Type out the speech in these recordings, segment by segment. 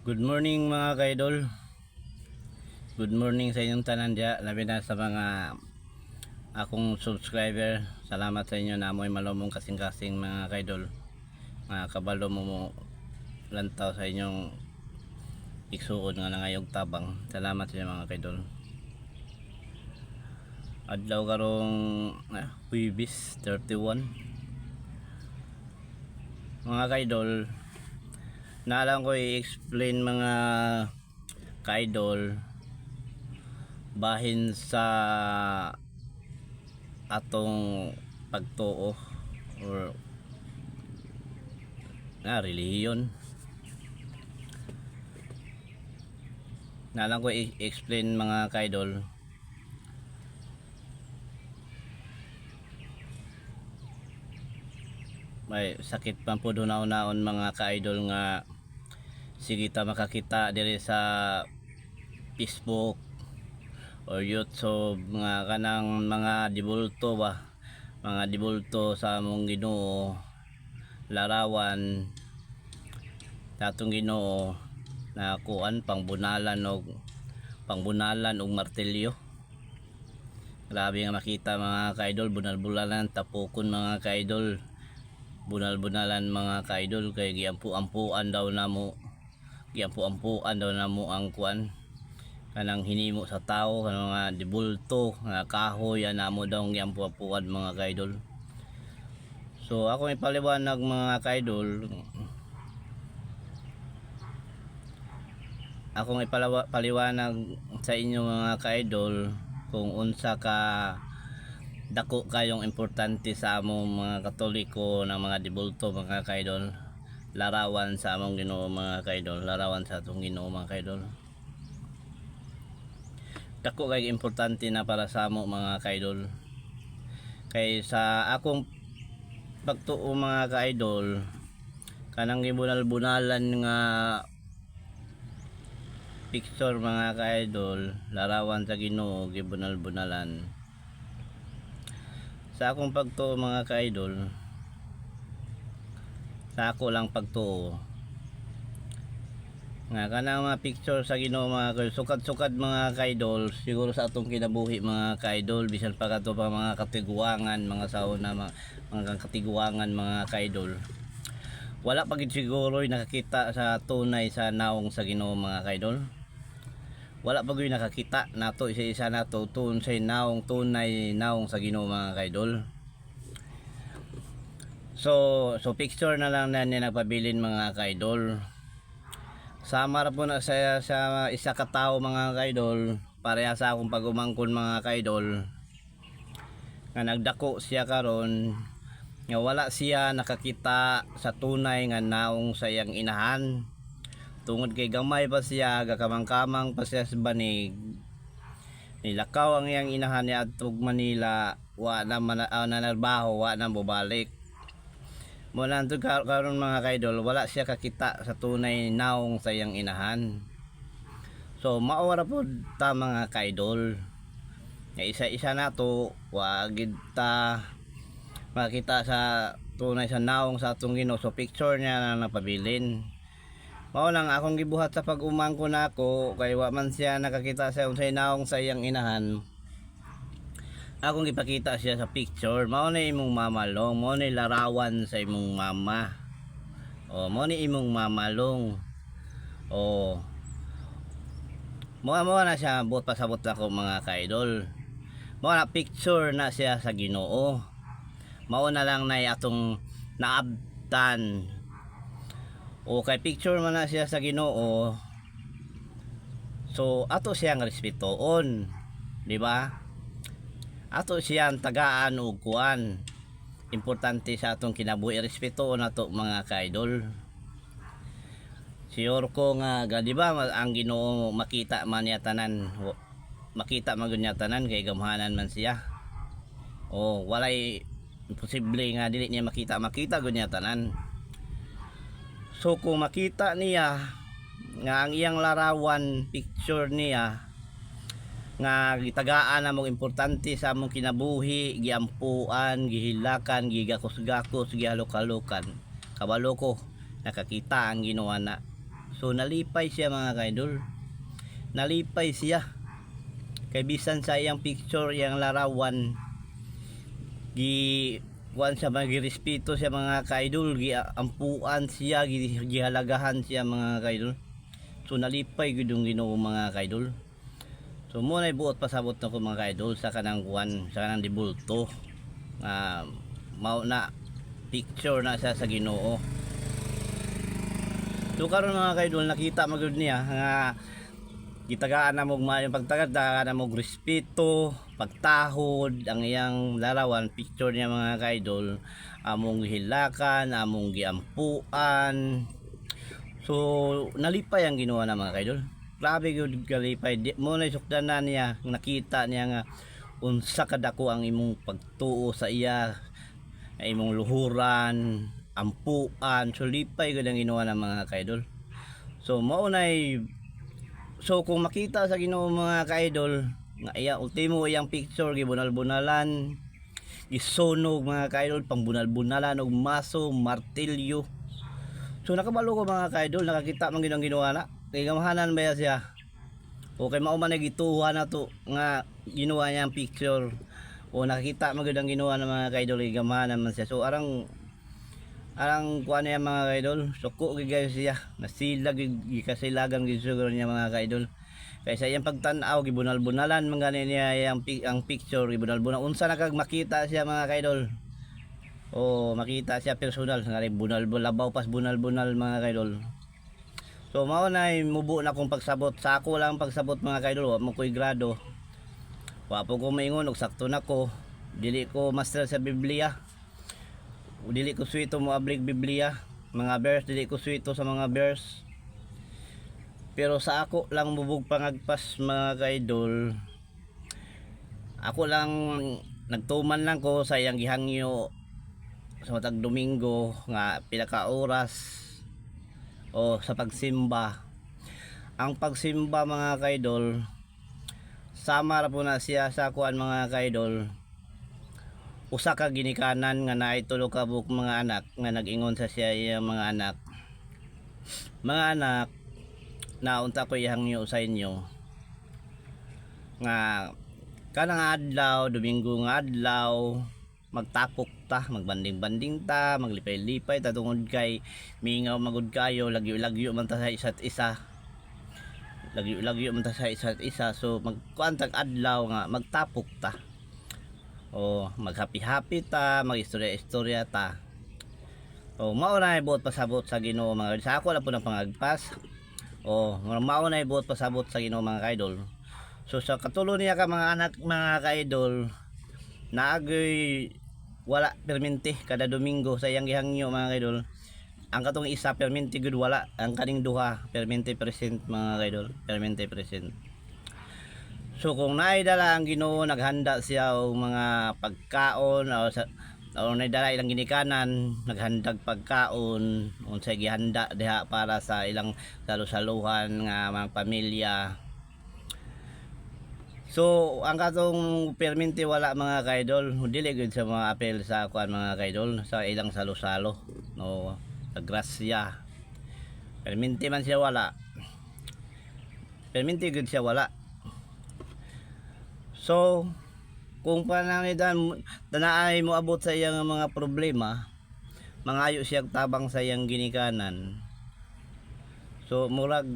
Good morning, mga kaidol. Good morning sa inyong tanan diya, labi na sa mga akong subscriber. Salamat sa inyo na amoy malumong kasing-kasing, mga kaidol. Mga kabalo mo mo lantaw sa inyong igsuon nga nangayog tabang. Salamat sa inyo, mga kaidol. Adlaw karong Huwebes 31. Mga kaidol, naalam ko i-explain, mga kaidol, bahin sa atong pagtuo or na relihiyon. Naalam ko i-explain, mga kaidol, may sakit man po naon mga ka-idol nga sige ta makakita diri sa Facebook or YouTube mga kanang mga dibulto ba, mga dibulto sa among Ginoo, larawan sa atong Ginoo na kuan pangbunalan og martilyo. Grabe nga makita, mga ka-idol, bunal-bunalan, tapukon, mga ka-idol, bunal-bunalan, mga ka-idol, kay giampu-ampuan daw namo, giampu-ampuan daw namo ang kuan, kanang hinimo sa tao, kanang mga dibulto nga kahoy namo daw giampu-ampuan, mga ka-idol. So ako ipaliwanag, mga ka-idol, akong ipaliwanag sa inyo, mga ka-idol, kung unsa ka dako kayong importante sa among mga Katoliko ng mga dibulto, mga ka-idol, larawan sa among Ginoo, mga ka-idol, larawan sa atong Ginoo, mga ka-idol. Dako kay importante na para sa amo, mga ka-idol, kay sa akong pagtuo, mga ka-idol, kanang gibunal-bunalan nga picture, mga ka-idol, larawan sa Ginoo, gibunal-bunalan, sa akong pagtuo, mga ka-idol, sa ako lang pagtuo nga kanang mga picture sa Ginoo, mga ka-idol, sukad-sukad, mga ka-idol, siguro sa atong kinabuhi, mga ka-idol, bisan pa kato pa mga katiguangan, mga sauna, mga katiguangan, mga ka-idol, wala pa gid siguro nakakita sa tunay sa naong sa Ginoo, mga ka-idol. Wala pa gyud nakakita nato, isa-isa nato tun sa naong, tunay naong sa Ginoo, mga ka-idol. So picture na lang na niya nagpabilin, mga ka-idol. Sama ra po na sa isa ka tawo, mga ka-idol, pareha sa akong pag-umangkon, mga ka-idol, nga nagdako siya karon nga wala siya nakakita sa tunay nga naong sa iyang inahan tungod kay gamay pa siya, gakamang-kamang pa siya sa banig. Nilakaw ang iyang inahan niya adtog Manila, wa na man nanarbaho, wa na bobalik mo na karon, mga kaidol. Wala siya kakita sa tunay naong sa iyang inahan. So mao ra pod ta, mga kaidol, nga isa-isa nato wa gid ta makita sa tunay sa naong sa atong Ginoo. So picture niya na napabilin. Mao lang akong gibuhat sa pag-umangko nako, kay wa man siya nakakita sa unsay naong sa iyang inahan. Akong gipakita siya sa picture, mao na imong mama long, mao na larawan sa imong mama. O mao ni imong mama long. O mao na siya buot pasabot nako, mga kaidol. Mao na picture na siya sa Ginoo. Mao na lang nay atong naabtan. O kay picture man na siya sa Ginoo. So ato siyang respetoon, di ba? Ato siyang tagaan og kuan. Importante sa atong kinabuhi, respetoon nato, mga kaidol. Sure ko nga di ba ang Ginoo makita man niya tanan. Makita man gud niya tanan kay gamhanan man siya. O walay imposible nga dili niya makita, makita gud niya tanan. So kung makita niya nga ang iyang larawan, picture niya nga gitagaan na mong importante sa among kinabuhi, giampuan, gihilakan, gigakos-gakos, gihalok-halokan, kabalo ko nakakita ang Ginoo na. So nalipay siya, mga kaidol. Nalipay siya. Kay bisan sa iyang picture, iyang larawan, gi kuan siya, mga siya, mga kaidol, gi ampuan siya, gihalagahan siya, mga kaidol. So nalipay gyud ang Ginoo, mga kaidol. So mo na buot pasabot nako, mga kaidol, sa kanang kuan, sa kanang dibulto nga mao na picture na siya sa Ginoo. So karon, mga kaidol, nakita magud niya nga gitagaan na mo maayong pagtagad, tagaan na mo respeto, pagtahod ang iyang larawan, picture niya, mga kaidol, among gihilakan, among giampuan. So nalipay ang Ginoo na, mga kaidol. Grabe gyud kalipay. Di, mo na sukdanan niya, nakita niya nga unsa kadako ang imong pagtuo sa iya, ang imong luhuran, ampuan. So lipay gyud ang Ginoo na, mga kaidol. So mao nay. So kung makita sa Ginoo, mga kaidol, nga iya ultimo iyang picture gibunal-bunalan, gisunog, mga kaidol, pangbunal-bunalan og maso, martilyo. So nakabalo ko, mga kaidol, nakakita man gyud ang Ginoo na. Kay gamahanan ba siya? Okay, mao man gituha na to nga ginawa niya ang picture. O nakakita man gyud ang Ginoo ng mga kaidol, kay gamahanan man siya. So arang arang kuan niya, mga kaidol, suko gyud kayo siya. Nasilag gyud, gikasilagan gyud siguro niya, mga kaidol. Kay sa iyang pagtan-aw, gibunal-bunalan man gani niya iyang ang picture, gibunal-bunal. Unsa na kag makita siya, mga kaidol? O makita siya personal nga bunal-bunal, labaw pas bunal-bunal, mga kaidol. So mao na mubo na akong pagsabot sa ako lang pagsabot, mga kaidol, wa mo ko'y grado. Wa po ko maingon og sakto na ko. Dili ko master sa Biblia. Dili ko swito mo ablig Biblia. Mga verse, dili ko swito sa mga verse. Pero sa ako lang mubog pangagpas, mga kaidol. Ako lang nagtuman lang ko sa iyang gihangyo sa matag Domingo nga pila ka oras o sa pagsimba. Ang pagsimba, mga kaidol, sama ra po na siya sa kuan, mga kaidol. Usa ka ginikanan nga naay tulo ka buok mga anak nga nag-ingon sa siya iyang mga anak. "Mga anak, naunta ko ihangyo sa inyo nga kanang adlaw, Domingo nga adlaw, magtapok ta, magbanding-banding ta, maglipay-lipay ta tungod kay mingaw magud kayo, lagyo-lagyo man ta sa isa't isa. Lagyo-lagyo man ta sa isa't isa, so magkuan tag adlaw nga magtapok ta. O maghappy-happy ta, magistorya-istorya ta." O mao na buot pasabot sa Ginoo, mga sa ako lang po ng pangagpas. O mao na buot pasabot sa Ginoo, mga kaidol. So sa katulo niya ka mga anak, mga kaidol, naagoy wala perminti kada Domingo sa iyang gihangyo, mga kaidol. Ang katong isa perminti gud wala, ang kaning duha perminti present, mga kaidol, perminti present. So kung naidala ang Ginoo, naghanda siya og mga pagkaon o sa o naidala ilang ginikanan, naghandag pagkaon, unsay gihanda diha para sa ilang salu-saluhan nga mga pamilya. So, ang katong perminti wala, mga kaidol, dili gyud sa mga apel sa kuan, mga kaidol, sa ilang salo-salo, no, sa grasya. Perminti man siya wala. Perminti gyud siya wala. So, kung panangitan tanaay mo abot sa iyang mga problema, mangayo siya tabang sa iyang ginikanan. So, murag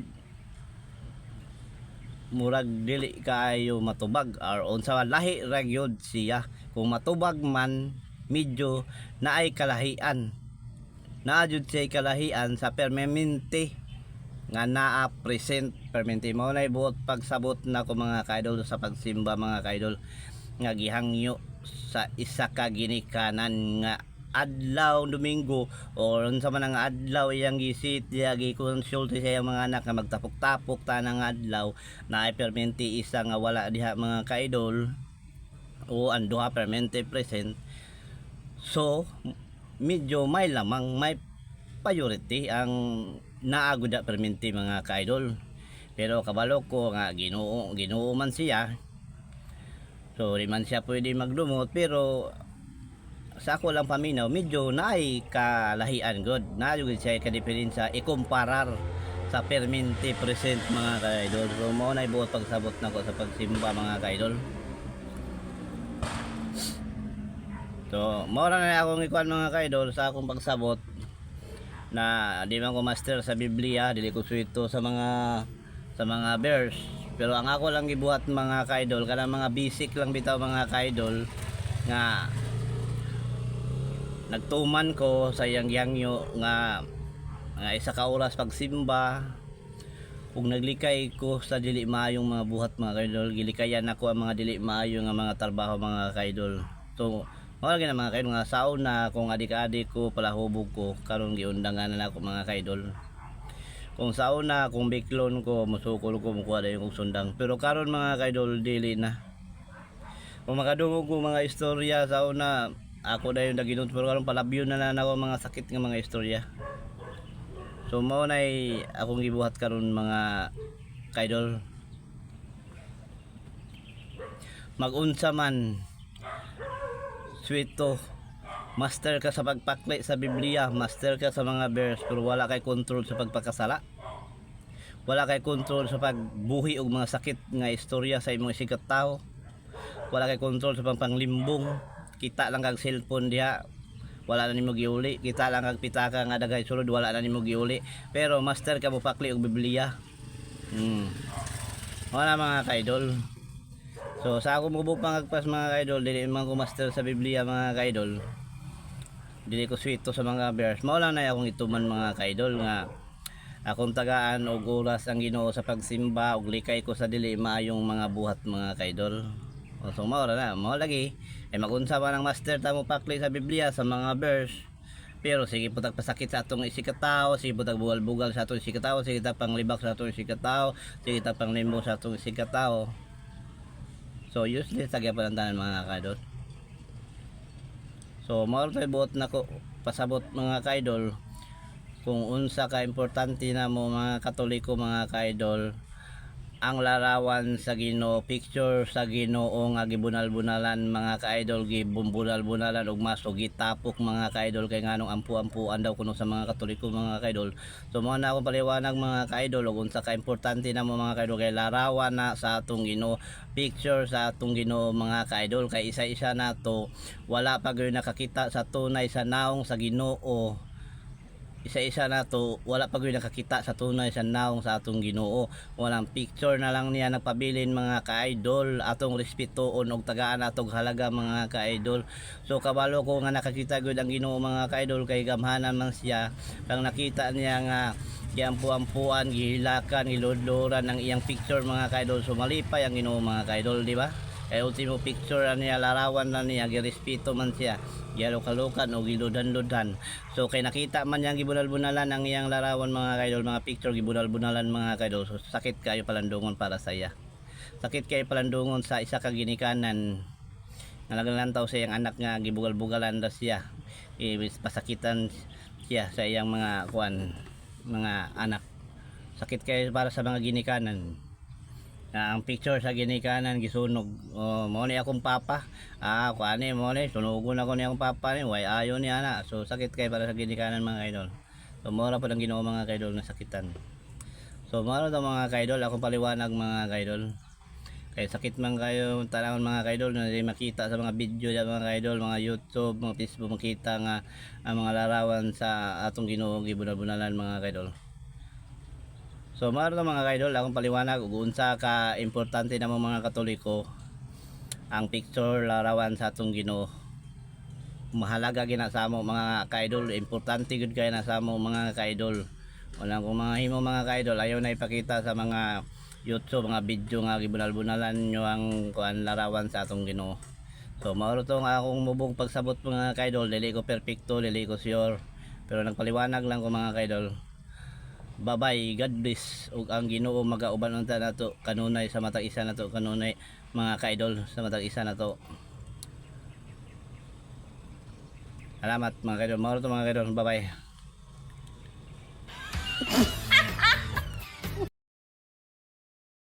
murag dili kaayo matubag or unsa man, lahi ra gyud siya. Kung matubag man, medyo naay kalahian, naa jud siya kalahian sa permanente nga naa present permanente. Mao nay buot pagsabot nako, mga kaidol, sa pagsimba, mga kaidol, nga gihangyo sa isa ka ginikanan nga adlaw Domingo o unsa man ang adlaw iyang gisit iya gikonsulta sa iyang mga anak nga magtapok-tapok tanang adlaw, naay permente isa nga wala diha, mga kaidol, o ang duha permente present. So medyo may lamang, may priority ang naagud permente, mga kaidol. Pero kabalo ko nga Ginoo, Ginoo man siya, so di man siya pwede magdumot. Pero sa ako lang paminaw, medyo naay kalahian god, naa jud siya kadiferensya ikumparar Sa perminti present, mga ka-idol. So mao na ibuot pagsabot nako sa pagsimba, mga ka-idol. So mao ra na akong ikuan, mga ka-idol, sa akong pagsabot na di man ko master sa Biblia, dili ko suwito sa mga verse. Pero ang ako lang gibuhat, mga ka-idol, kanang mga basic lang bitaw, mga ka-idol, nga nagtuman ko sa iyang yangyo nga nga isa ka oras pagsimba ug naglikay ko sa dili maayong mga buhat, mga kaidol. Gilikayan ako ang mga dili maayo nga mga trabaho, mga kaidol. So mao lagi na, mga kaidol, nga sauna kung adik-adik ko, palahubog ko, karon giundangan na nako, mga kaidol. Kung sauna kung biklon ko, musukol ko, mukuha dayon kog sundang, pero karon, mga kaidol, dili na. Kung makadungog ko mga istorya sa una, ako dayon naginut, pero karon palabyo na lang ako mga sakit nga mga istorya. So mao nay akong gibuhat karon, mga kaidol. Magunsa man swito, master ka sa pagpakli sa Biblia, master ka sa mga verse, pero wala kay control sa pagpakasala. Wala kay control sa pagbuhi og mga sakit nga istorya sa imong sikat tao. Wala kay control sa pangpanglimbong. Kita lang kag cellphone diha, wala na nimo giuli. Kita lang kag pitaka nga daghay sulod, wala na nimo giuli. Pero master ka mo pakli og Biblia. Wala, mga kaidol. So sa ako mo pangagpas, mga kaidol, dili man ko master sa Biblia, mga kaidol. Dili ko swito sa mga verse. Mao lang na akong ituman, mga kaidol, nga akong tagaan og oras ang Ginoo sa pagsimba ug likay ko sa dili maayong mga buhat, mga kaidol. O, so mao ra na, mao lagi. Ay magunsa pa ng master ta mo pakli sa Biblia sa mga verse. Pero sige po pasakit sa atong isikatao, sige po bugal-bugal sa atong isikatao, sige ta panglibak sa atong isikatao, sige ta panglimbo sa atong isikatao. So useless sa gyapon ang tanan, mga kaidol. So mao ra buot nako pasabot, mga kaidol, kung unsa ka importante na mo mga Katoliko, mga kaidol, ang larawan sa Ginoo, picture sa Ginoo nga gibunal-bunalan, mga ka-idol, gibumbunal-bunalan og maso, gitapok, mga ka-idol, kay nganong ampu-ampuan daw kuno sa mga Katoliko, mga ka-idol. So mao na akong paliwanag, mga ka-idol, ug unsa ka importante na mo, mga ka-idol, kay larawan na sa atong Ginoo, picture sa atong Ginoo, mga ka-idol, kay isa-isa nato wala pa gyud nakakita sa tunay sa naong sa Ginoo. Isa-isa na to wala pa gyud nakakita sa tunay sa naong sa atong Ginoo. Walang picture na lang niya nagpabilin, mga ka-idol. Atong respetuon og tagaan atong halaga, mga ka-idol. So kabalo ko nga nakakita gyud ang Ginoo, mga ka-idol, kay gamhanan man siya. Kang nakita niya nga giampu-ampuan, gihilakan, giludluran ang iyang picture, mga ka-idol, so malipay ang Ginoo, mga ka-idol, di ba? Kay ultimo picture na niya, larawan na niya, girespeto man siya. Gialok-alokan o giludan-ludan. So kay nakita man niyang gibunal-bunalan ang iyang larawan, mga kaidol, mga picture gibunal-bunalan, mga kaidol. So sakit kayo palandungon para sa iya. Sakit kayo palandungon sa isa ka ginikanan nga naglantaw sa iyang anak nga gibugal-bugalan ra siya. Ibis pasakitan siya sa iyang mga kuan, mga anak. Sakit kayo para sa mga ginikanan na ang picture sa ginikanan gisunog. Oh, mo ni akong papa. Ah, kuan ni mo ni sunugon ako ni akong papa ni way ayo ni ana. So sakit kay para sa ginikanan, mga idol. So mora pa ang Ginoo, mga kaidol, na sakitan. So mora to, mga kaidol, akong paliwanag, mga kaidol. Kay sakit man kayo tanawon, mga kaidol, na di makita sa mga video ya, mga kaidol, mga YouTube, mga Facebook, makita nga ang mga larawan sa atong Ginoo gibunal-bunalan, mga kaidol. So mao to, mga kaidol, akong paliwanag ug unsa ka importante namo mga Katoliko ang picture larawan sa atong Ginoo. Mahalaga gina sa amo, mga kaidol, importante gud kay na sa amo, mga kaidol. Wala kung mga himo, mga kaidol, ayaw na ipakita sa mga YouTube, mga video nga gibunal-bunalan nyo ang kuan larawan sa atong Ginoo. So mao to nga akong mubong pagsabot, mga kaidol, dili ko perpekto, dili ko sure. Pero nagpaliwanag lang ko, mga kaidol. Bye-bye, God bless ug ang Ginoo magauban unta nato kanunay sa matag isa nato kanunay, mga kaidol, sa matag isa nato. Salamat, mga kaidol. Mao to, mga kaidol. Bye-bye.